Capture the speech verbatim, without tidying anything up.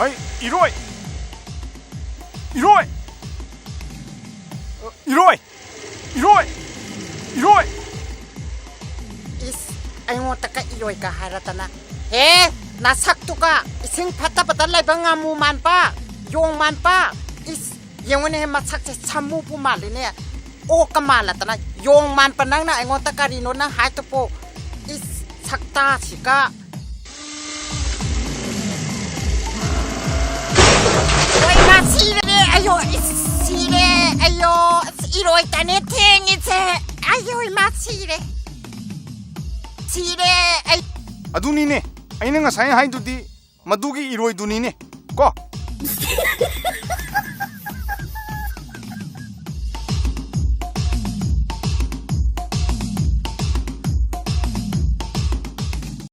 ꯍꯩ, ꯏꯔꯣꯏ! ꯏꯔꯣꯏ! ꯏꯔꯣꯏ! ꯏꯔꯣꯏ! ꯏꯔꯣꯏ! ꯏꯁ, ꯑꯩꯉꯣꯟꯗꯒ ꯏꯔꯣꯏꯒ ꯍꯥꯏꯔꯗꯅ꯫ ꯍꯦ, ꯅꯁꯛꯇꯨꯒ ꯏꯁꯤꯡ ꯐꯠꯇꯕꯗ ꯂꯩꯕ ꯉꯥꯃꯨ ꯃꯥꯟꯕ, ꯌꯣꯡ ꯃꯥꯟꯕ꯫ ꯏꯁ, ꯌꯦꯡꯉꯨꯅꯦ, ꯃꯁꯛꯁꯦ ꯁꯥꯃꯨꯕꯨ ꯃꯥꯜꯂꯤꯅꯦ꯫ ꯑꯣꯛꯀ ꯃꯥꯜꯂꯗꯅ, ꯌꯣꯡ ꯃꯥꯟꯕ ꯅꯪꯅ ꯑꯩꯉꯣꯟꯗ ꯀꯔꯤꯅꯣ ꯅꯪ ꯍꯥꯏꯗꯨꯕꯨ? ꯏꯁ, ꯁꯛꯇꯥꯁꯤꯒ꯫ ꯍꯣꯏ, ꯃꯥ ꯁꯤꯔꯦ꯫ ꯑꯌꯣ, ꯏꯁ, ꯁꯤꯔꯦ꯫ ꯑꯌꯣ, ꯑꯁ, ꯏꯔꯣꯏ ꯇꯅꯦ ꯊꯦꯡꯉꯤꯁꯦ꯫ ꯑꯌꯣ, ꯏꯃꯥ, ꯁꯤꯔꯦ꯫ ꯁꯤꯔꯦ꯫ ꯑꯩ ꯑꯗꯨꯅꯤꯅꯦ, ꯑꯩꯅ ꯉꯁꯥꯏ ꯍꯥꯏꯗꯨꯗꯤ, ꯃꯗꯨꯒꯤ ꯏꯔꯣꯏꯗꯨꯅꯤꯅꯦ꯫ ꯀꯣ?